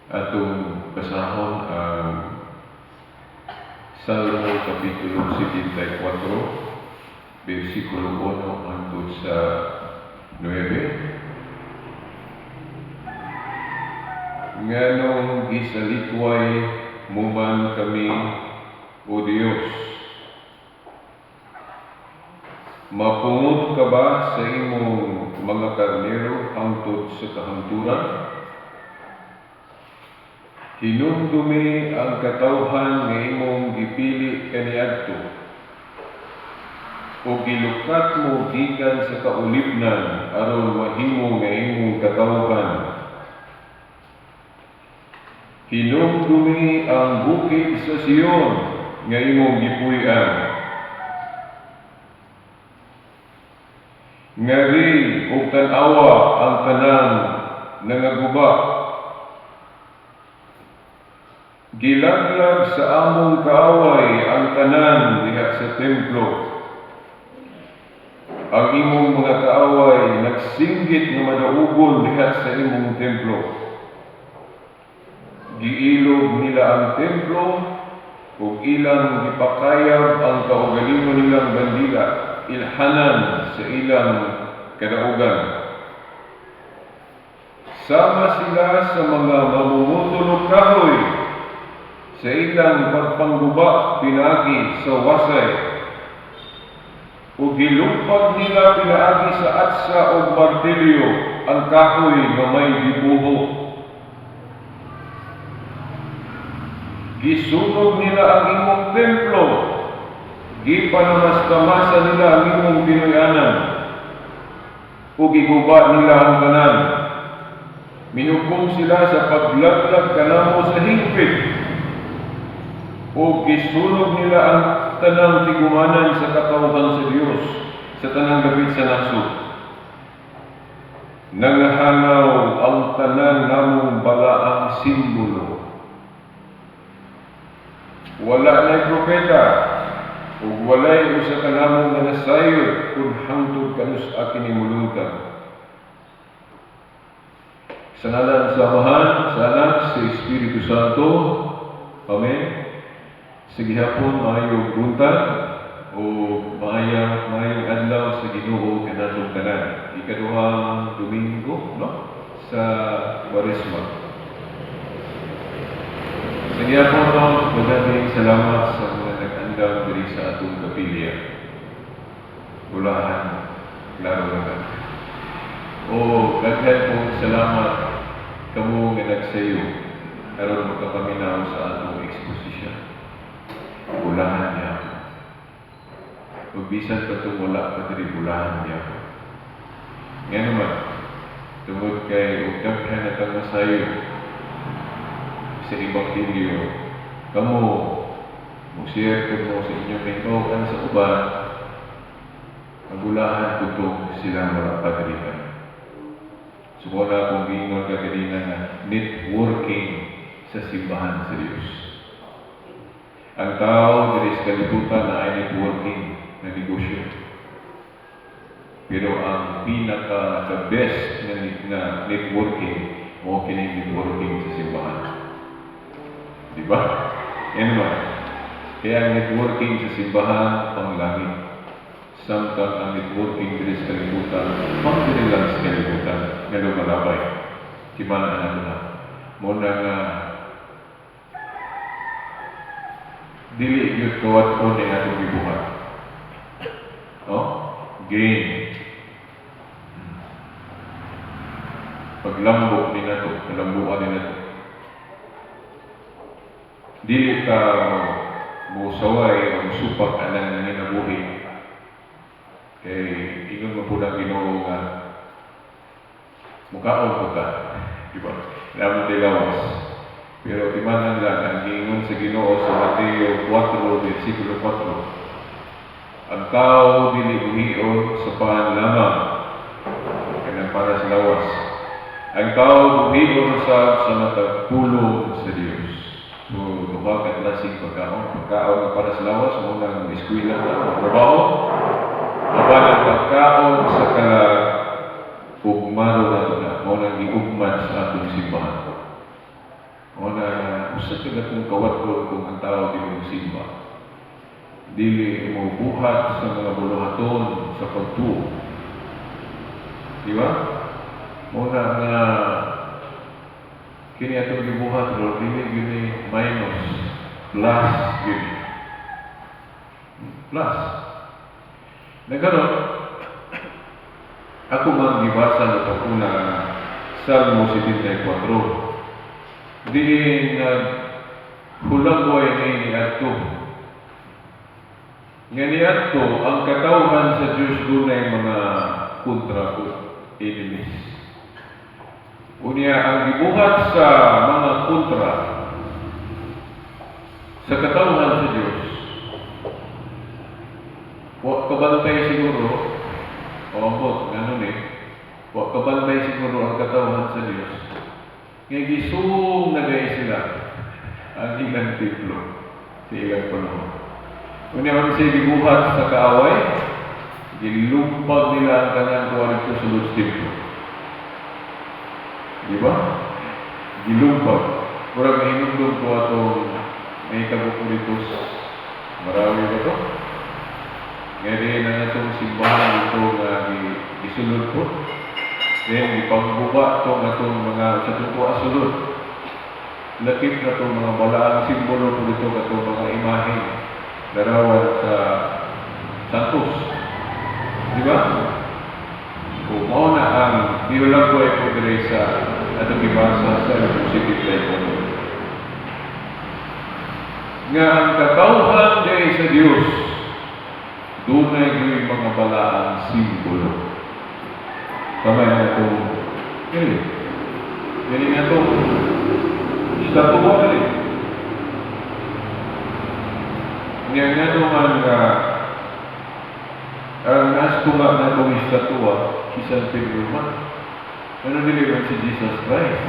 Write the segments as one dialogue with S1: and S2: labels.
S1: Atong basahon ang Salmo Kapitulo 74, versikulo 1 hangtod sa 9. Nganong gisalikway mo man kami, O Dios? Mapungot ka ba sa imong mga karnero hangtod sa kahangturan? Hinumdumi ang katawhan nga imong gipili kaniadto o gilukat mo gikan sa kaulipnan aron mahimo nga imong katawhan. Hinumdumi ang bukid sa Sion nga imong gipuy-an. Ngari ug tan-awa ang tanan nangaguba. Gilaglag sa among kaaway ang tanan diha sa templo. Ang imong mga kaaway nagsinggit nga madaugon diha sa imong templo. Giilob nila ang templo ug ilang gipakayab ang kaugalingon nilang bandila, ilhanan sa ilang kadaugan. Sama sila sa mga mamumutol og kahoy sa ilang pagpangguba pinaagi sa wasay, ug gilupag nila pinaagi sa atsa ug martilyo ang kahoy nga may gibuho. Gisunog nila ang imong templo, gipanamasta-masa nila ang imong tinuy-anan, ug giguba nila ang tanan. Mihukom sila sa paglaglag kanamo sa hingpit, ug gisunog nila ang tanang tigumanan sa katawhan sa Dios sa tanang dapit sa nasod. Nangahangaw ang tanan namong balaang simbolo. Wala na'y propeta ug walay usa ka namo nga nasayod kun hangtod kanus-a kini molungtad. Sa ngalan sa Amahan, sa Anak, sa Espiritu Santo. Amen. Sa gihapon, maayong buntag o maayong adlaw sa Ginoo kanatong tanan. Ikaduhang Domingo, no, sa Kwaresma. Sa gihapon, no, maraming salamat sa mga nag-andam diri sa atong kapilya. Bulahan, klaro naman. O daghan pong salamat kamo nga nagsayo aron makapaminaw sa atong eksposisyon. Bulahan niya ako. Ug bisan pa itong wala pa diri, bulahan niya ako. Nga naman, tungod kay ug daghan na tang masayo sa Ebanghelyo, kamo mo-share ko mo sa inyong kahibaw-an sa uban, mabulahan ko itong sila wala pa diri ka. So, wala akong giingon ka kanina nga networking sa simbahan sa Dios. Ang tao diri sa kalibutan na ay networking na negosyo. Pero ang pinaka the best na networking mo kining networking sa simbahan. Di ba? Yan naman. Kaya ang networking sa simbahan pang langit. Samtang ang networking diri sa kalibutan, pang diri lang sa kalibutan nga lumalabay. Di ba na ano na? Mao na nga dili gyud kawat-on ni atong gibuhat. No? Gain. Paglambok ni nato, kalambuan ni nato. Dili ka mo saway o musupak anang nanginabuhi. Kay ingon man pud ang Ginoo nga mukaon po ka. Di ba? Lamang di lawas. Pero timanan lang ang giingon sa Ginoo sa Mateo 4, versikulo 4. Ang tao dili buhion sa pan lamang, kanang para sa lawas. Ang tao buhion usab sa matag pulong sa Dios. So, duha ka klaseng pagkaon. Pagkaon nga para sa lawas, mao nang eskwela na, trabaho. Apan ang pagkaon sa kalag, ugmaro na ito na, mao nang giugmad sa atong simbahan. Mao na usa ka dakong kawat-on kung ang tao dili mo simba. Dili mo buhat sa mga buluhaton sa pagtuo. Di ba? Mao na nga kini atong gibuhat ro dili gyud ni minus, plus gyud ni. Plus. Nagkaroon, ako man gibasa na pag-una Salmo 74. Diin naghulagway ni niadto. Nga niadto ang katawhan sa Diyos dunay mga kontra po, enemies. Unya ang gibuhat sa mga kontra sa katawhan sa Diyos, wa kabantay siguro, o ambot, ganun eh, wa kabantay siguro ang katawhan sa Diyos. Nga gisuong na gay sila ang ilang templo sa ilang panahon. Unya man siya gibuhat sa kaaway, gilumpag nila ang tanan kuha dito sa Lord's templo. Di ba? Gilumpag. Murag nahinumdum ko atong may ko dito sa Marawi ba to? Ngayon na atong simbahan dito nga gisulod ko. Then gipangguba tong atong mga sa tuwa sulod. Lakip na itong mga balaang simbolo po dito katong mga imahe larawan sa Santos. Di ba? O mao na ang nilagway ko dire sa atong gibasa sa City Play. Nga ang katawhan diri sa Dios dunay gyud mga balaang simbolo. Sama na itong dili. Dili na itong estatwa dili. Niya nga man nga ang nastunga na itong estatwa si San Pedro man. Ano dili man si Jesus Christ?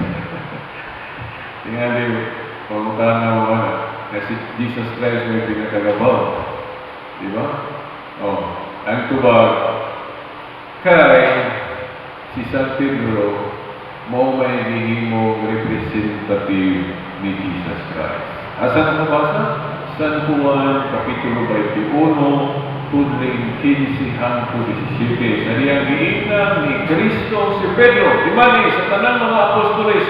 S1: Tingali, pamukha mo na, na si Jesus Christ may pinakalabaw. Di ba? Oh, ang tubag, kay si San Pedro mo may gihimong representative ni Jesus Christ. Asa na mabasa? San Juan, Kapitulo 21, tudling 15 hangtod 17. Sa diyang giingnan ni Kristo si Pedro. Di ba ni, sa tanang mga apostoles,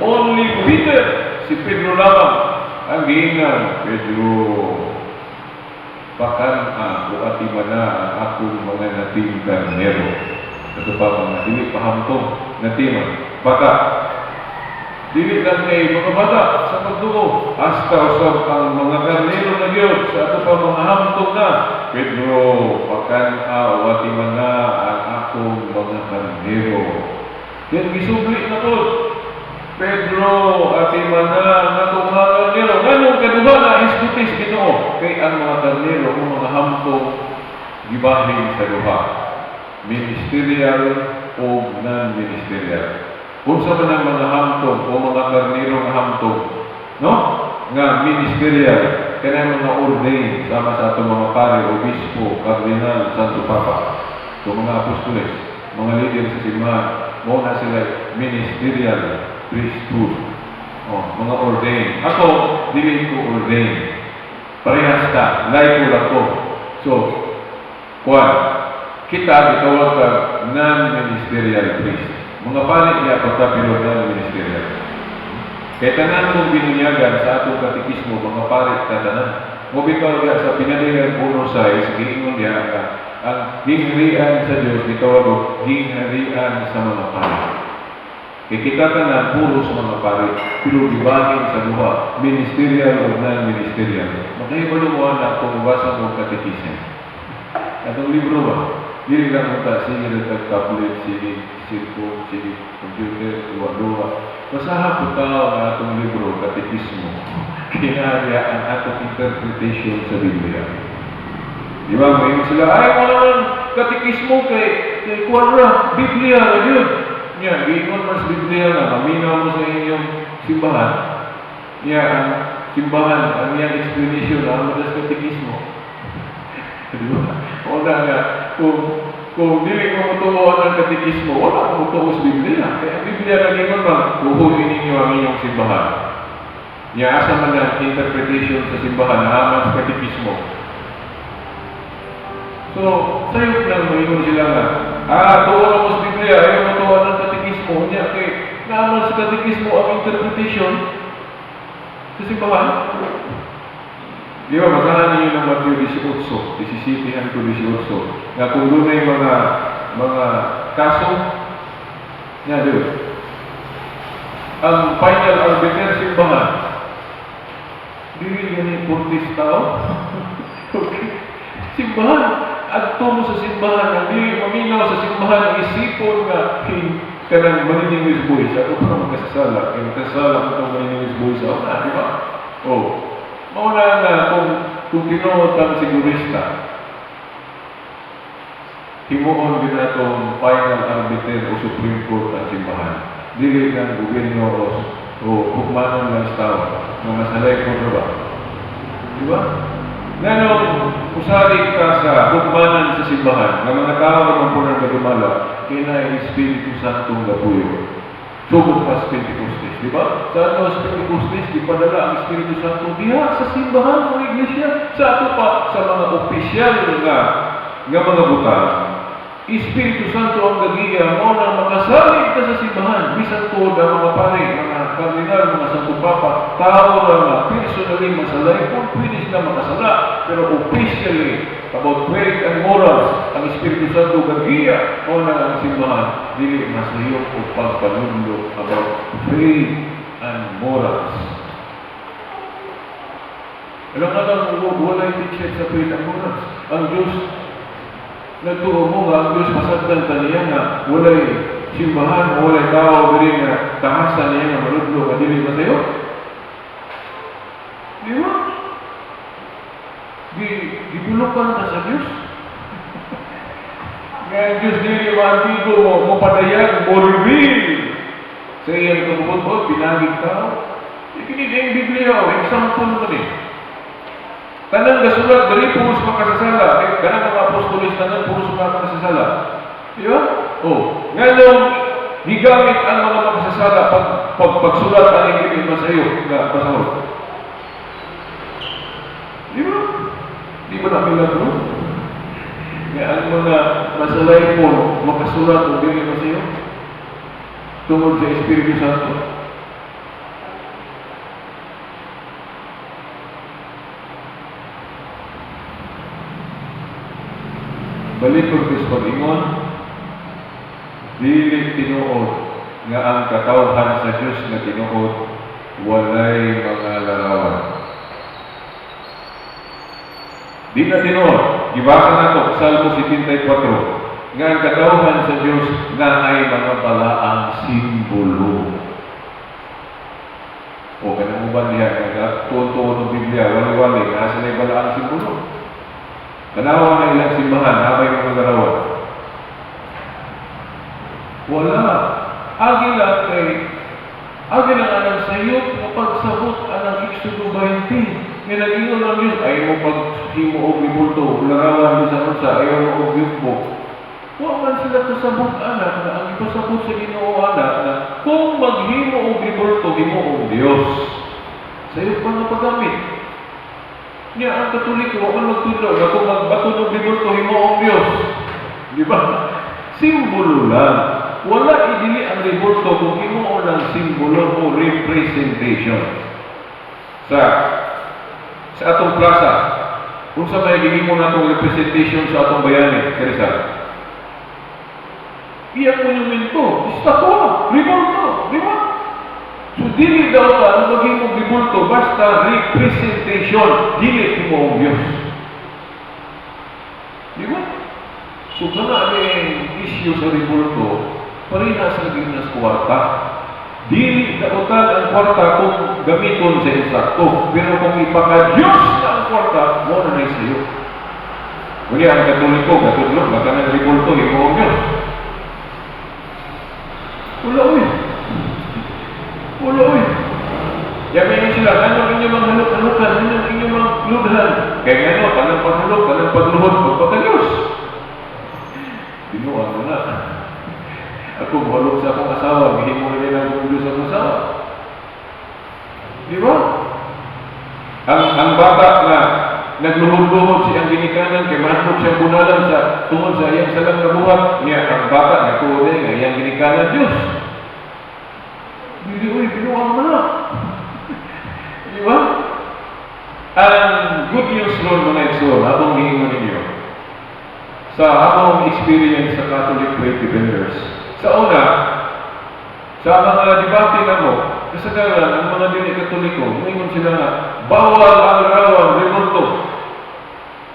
S1: only Peter, si Pedro lamang ang giingnan. Pedro, pakan-a o atimana ang akong mga nating karnero. Ito pa mga dili pahamtong natiman. Baka, dili lang kay mga bata sa pagduo, hasta usab ang mga karnero na gyud sa ato pa mga hamtong na. Pedro, pakan-a o atimana ang akong mga karnero. Yan gisubli na po. Pedro, atimana ang akong mga karnero. Nganong kaduha na hisgutis Ginoo? Kay ang mga karnero o mga hamtong gibahin sa duha. Ministerial o non-ministerial. Unsa man ang mga hamtong o mga karnero nga hamtong, no? Nga ministerial, kanang mga ordained sama sa atong mga pare, obispo, kardinal, santo papa, to mga apostoles, mga leader sa simbahan, mao na sila ministerial priesthood. Oh, mga ordained. Ako, dili ko ordained. Parehas ta, laiko lang ko. So, kuan, kita gitawag ka non-ministerial priest. Mga pari niya pagka pero non-ministerial. Kay tanan kong binunyagan sa atong katekismo, mga pari ta tanan. Mo bitaw diha sa Pinadera 1:6, giingon diha nga ang gingharian sa Dios gitawag og gingharian sa mga pari. Kay kita tanan puros mga pari, pero gibahin sa duha, ministerial o non-ministerial. Makahibalo mo ana kung mobasa mo katekismo. Atong libro ba? Dili lang mo ta, sige lang tag tablet, sige cellphone, sige computer, duwa-duwa. Basaha po tao nga atong libro, katekismo. Kinahanglan ang atong interpretation sa Biblia. Di ba? Ngayon sila, "Ay, wala man katekismo kay kuwan ra, Biblia ra yun." Nya, giingon man sa Biblia nga, maminaw mo sa inyong simbahan. Nya, ang simbahan, ang iyang explanation, ang sa katekismo. Di ba? O na nga, kung dili mo mutuo ang katekismo, wala mo mutuo sa Biblia. Kaya ang Biblia nagingon ba, "Buhuin ninyo ang inyong simbahan." Nya, asa man ang interpretation sa simbahan, naaman sa katekismo. So, sayop lang moingon sila nga, "Ah, tuo na mo sa Biblia, ayaw mo tuo ng katekismo." Nya, kay naaman sa katekismo ang interpretation sa simbahan. Di ba, basahan ninyo ng Matthew 18, 17 hangtod 18, nga kung dunay mga kaso, nga, di ba? Ang final arbiter, simbahan. Dili gani korte tao. Okay. Simbahan. Adto mo sa simbahan, ang dili maminaw sa simbahan, isipon nga kanang maniningwis boys. Ako pa makasasala. Kaya makasasala ko itong maniningwis boys. Ako na, di ba? Oh. Mao na nga kung tinuod ang sigurista, himuon din natong final arbiter o Supreme Court ang simbahan. Dili ng gobyerno o hukmanon lang sa tao. Nga masalay ko ba? Di ba? Nganong usalig ka sa hukmanan sa simbahan, nga mga tao naman po nang gadumala, kay na Espiritu Santo nga puyo. Sugod pa sa Pentecostes, di ba? Sa ano sa Pentecostes, di padala ang Espiritu Santo diha sa simbahan ng iglesia. Sa ato pa, sa mga opisyal nga mga butang, Espiritu Santo ang gagiya mo na makasalig ka sa simbahan. Bisan tuod ang mga pare, mga kardinal, mga Santo Papa, tao ra nga personally masalay, kung pwede sila makasala, pero officially, about faith and morals, ang Espiritu Santo gagiya mo na ang simbahan, dili masayop o pagpanudlo about faith and morals. Alam ka lang, walay teacher sa faith and morals. Ang Diyos, nagtuo mo nga, ang Diyos masagdan ta niya nga walay simbahan o walay tao diri nga tahasan niya nga manudlo nga dili masayo. Di ba? Gibulukan ka sa Diyos. Nga ang Diyos dili maantigo mo, mo padayag, mo reveal sa iyang kabubut-ot, pinagig tao. Ikinig ang Biblia, oh, example mo ni. Tanang gasulat, diri puros makasasala. Eh, kanang mga apostolis, tanan puros mga makasasala. Di ba? Oh, nganong gigamit ang mga makasasala pag pagsulat ang dili masayo nga pasahod? Di ba? Di ba na milagro? Nga ang mga masalay po makasulat og dili masayo tungod sa Espiritu Santo. Balik ko sa pag-ingon, dili tinuod nga ang katawhan sa Dios nga tinuod walay mga larawan. Di na tinuod. Gibasa nato Salmo 74 nga ang katawhan sa Dios na ay mga balaang simbolo. O kanang uban diha nga tuon-tuon ng Biblia, wali-wali nga sila balaang simbolo. Tanawa na ilang simbahan, habay mga larawan. Wala. Agi lang kay agi lang anang sayop nga pagsabot anang Exodo 20. Nga nag-ingon ang Diyos, ayaw mo paghimo og rebulto, larawan bisan unsa, ayaw mo og yugbo. Wa man sila kasabot anak na ang ipasabot sa Ginoo anak na kung maghimo og rebulto, himuong Dios. Sayop pa nga paggamit. Niya ang Katoliko, wa man magtudlo na kung magbato og rebulto, himuong Dios. Di ba? Simbolo lang. Wala idili ang rebulto kung himuon ng simbolo o representation. Sa atong plaza, unsa may gihimo natong representation sa atong bayani sa Rizal? Iyang monumento, estatwa, rebulto, di ba? So dili daw ka ang maghimong rebulto basta representation, dili himo ang Diyos. Di ba? So kana ni issue sa rebulto, parehas lagi na sa kwarta. Dili dautan ang kwarta kung gamiton sa insakto. Pero kung ipaka-Diyos na ang kwarta, mao na na sayo. Muli ang Katoliko, katudlo, baka nang rebulto, himo ang Diyos. Wala, uy. Wala, uy. Yamin sila, anong inyong mga halok-halokan, anong inyong mga lughan? Kaya nga no, tanang paghalok, tanang pagluhod, pagpaka-Diyos. Binuang mo na. Ako, muhalok sa akong asawa, gihimo na nila ang Diyos akong asawa. Di ba? Ang bata na nagluhod-luhod siyang ginikanan kay mahadlok siyang bunalan sa tungod sa iyang salang nabuhat niya, ang bata nagtuo din nga iyang ginikanan Diyos. Dili, uy, binuang mo na. Di ba? Ang good news ron, mga igsoon, akong giingon ninyo, sa akong experience sa Catholic Faith Defenders, sa una, sa mga debate namo, kasagaran ang mga dili Katoliko, muingon sila nga, bawal ang larawan, rebulto.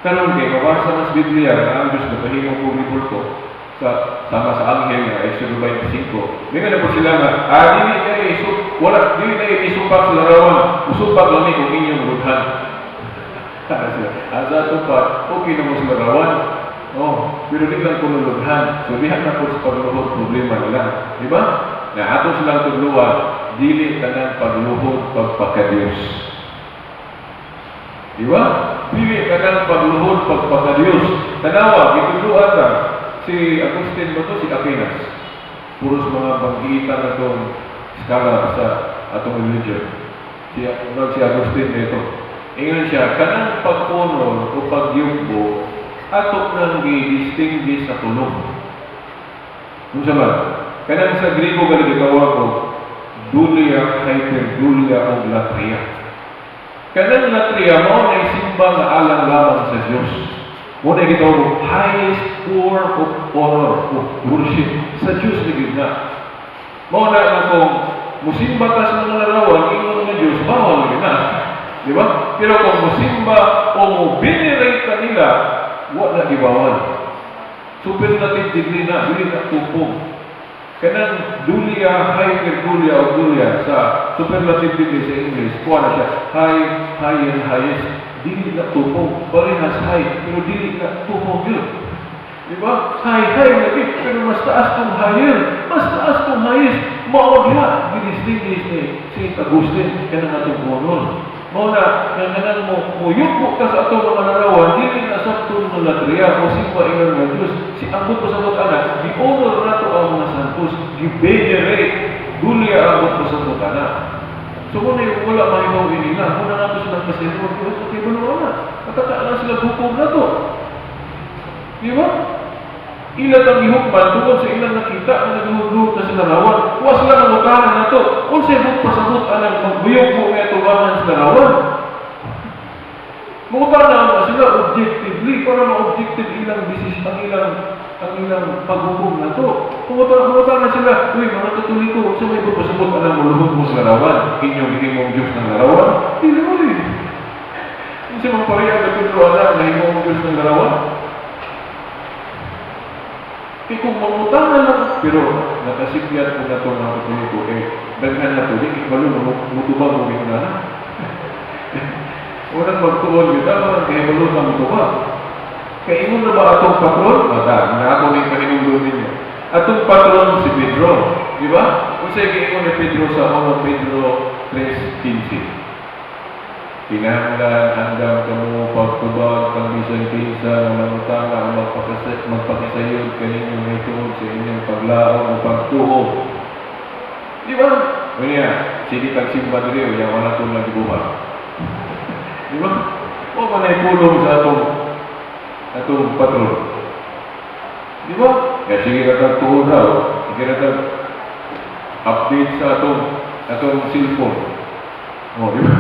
S1: Karon kay mabasa na sa Biblia nga ang Diyos nagpahimo og rebulto sa sama sa anghel nga Exodo 25. Mingon na po sila nga, dili na wala, dili na isupak sa larawan, usupak lang ni kung inyong rudhan. Sa atong pa, okay na mo sa larawan. Oh, pero di lang kuno lughan. So diha na po sa pagluhod problema nila. Di ba? Na ato silang tudluan, dili tanang pagluhod pagpakadiyos. Di ba? Dili tanang pagluhod pagpakadiyos. Tanawa, gitudluan ta si Agustin ba to, si Aquinas. Puros mga banggitan na itong scholar sa atong religion. Si Agustin nito. Ingon siya, kanang pag-honor o pagyugbo, ato nang gi-distinguish sa tulo. Unsa ba? Kanang sa Griego gali gitawag og dulia, hyperdulia o latria. Kanang latria mao na simba nga alang lamang sa Dios. Mao na gitawag og highest form of honor of worship sa Dios na gyud na. Mao na nga kung musimba ka sa mga larawan, ingon nga Dios, bawal gyud na. Di ba? Pero kung musimba o mo venerate ka nila, wa na gibawal. Superlative degree na, dili na tupong. Kanang dulia, hyperdulia o dulia sa superlative degree sa English, kuha na siya, high, high and highest. Dili na tupong. Parehas high, pero dili na tupong yun. Di ba? High, high lagi, pero mas taas kung higher, mas taas kung highest. Mao diha, gidistinguish ni Saint Augustine kanang atong honor. Mao na, nga kanang mo, muyugbo ka sa atong mga larawan, dili na sakto nga latria o simba ingon nga Diyos. Si ambot ko sa ana, gi-honor nato ang mga santos, gi-venerate, dulia ambot ko sa ana. So kung na yung wala mahimaw nila, kung na nato silang pasenor, pero ito kay na. Kataka lang sila hukom na to. Di ba? Ila tang gihukman tungod sa ilang nakita nga nagluhod na sa larawan. Wa sila nangutahan na to. Unsay buot pasabot anang magbuyok mo nga tubangan sa larawan? Mangutana na sila objectively para ma-objective ilang decision, ang ilang paghukom na to. Mangutana sila, "Uy, mga Katoliko, unsa may buot pasabot anang muluhod mo sa larawan? Inyong gihimong Diyos ng larawan?" Dili, uy. Unsa man pareha ka tudlo ana nga himong Diyos ng larawan? Kay kung mangutana lang, pero nakasipyat ko na ito mga Katoliko, eh, daghan na to, di kibalo, mutubag mo yun na. Unang magtuon yun, tama kay hibalo ka mutubag. Kay ingon na ba atong patron? Mata, na ako ning pahinumdum ninyo. Atong patron si Pedro, di ba? Unsay giingon ni Pedro sa 1 Pedro 3:15? Kinahanglan andam kamo pagtubag kang bisan kinsa nga mangutana o magpakasayod kaninyo mahitungod sa inyong paglaom o pagtuo. Di ba? Unya, sige tag simba diri, unya wala tong nagibuhat. Di ba? O man ay pulong sa atong patron. Di ba? Kaya sige ka tag tuo raw. Sige na update sa atong cellphone. Oh, di ba?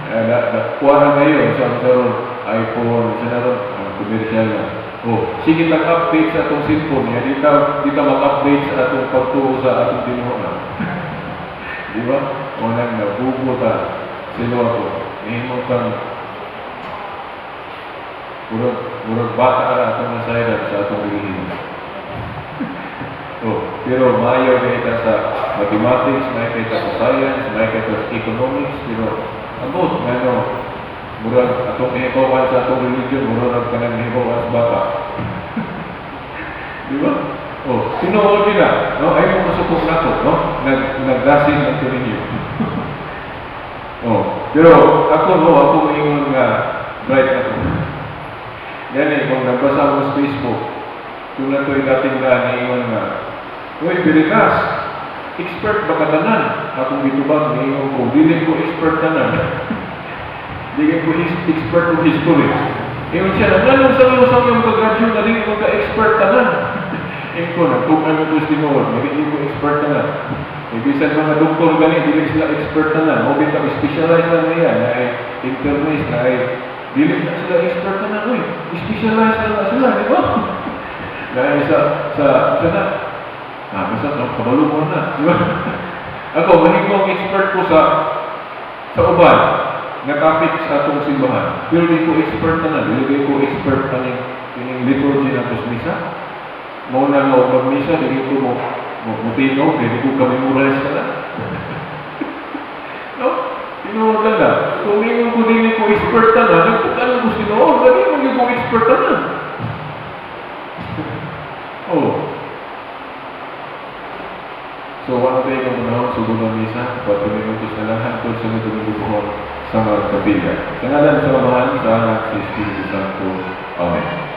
S1: Eh, na, kuha na ngayon sa ron, iPhone, sa na ron, ang commercial na. Oh, sige lang update sa atong cellphone, ya di ta mag-update sa atong pagtuo sa atong tinuoran. Di ba? O nang nabubo ta, silo ako, nihimo kang murag bata ra atong nasayran sa atong relihiyon. Oh, pero maayo kay ta sa mathematics, maayo kay ta sa science, maayo kay ta sa economics, pero abot ngano murag atong gihibawan sa atong religion, murag kanang gihibawan sa bata. Di ba? Oh, tinuod nila, no? Ay mo masukong nako, no? Nagdasin ang ninyo. Oh, pero ako, no, ako moingon nga bright ako. Gani kung nagbasa mo sa Facebook, kung na to'y dating na niingon nga, "Uy, Pilitas, expert ba ka tanan?" Akong gitubag, niingon ko, "Dili ko expert tanan. Dili ko expert og history." Ingon siya, "Nganong sa iyong ka-graduate na dili mo ka-expert tanan?" Ingon ko, nagtukan mo ko sa tinuod, dili ko expert tanan. Eh, bisan mga doktor gani, dili sila expert tanan. Mo bitaw specialize lang niya, na ay internist, na ay dili na sila expert tanan. Uy, specialize lang na sila, di ba? Na ay sa na, ah, basta kabalo mo na, di ba? Ako, mahimong expert ko sa uban nga topic sa atong simbahan. Pero di ko expert na, dili ko expert kaning kining liturgy na sa misa. Mao na nga og magmisa, dili ko mo mutino, dili ko ka-memorize ka na. No? Tinuod lang na. Kung ingon ko dili ko expert na, nagpagano ko tinuod, lagi mo gyud kong expert na. Oh. So, wala tayo kang panahon, sugod ang misa, 4 minutos na lang, hangtod sa mga sa mga kapilya. Sa ngalan sa Amahan, sa Anak, sa Espiritu Santo. Amen.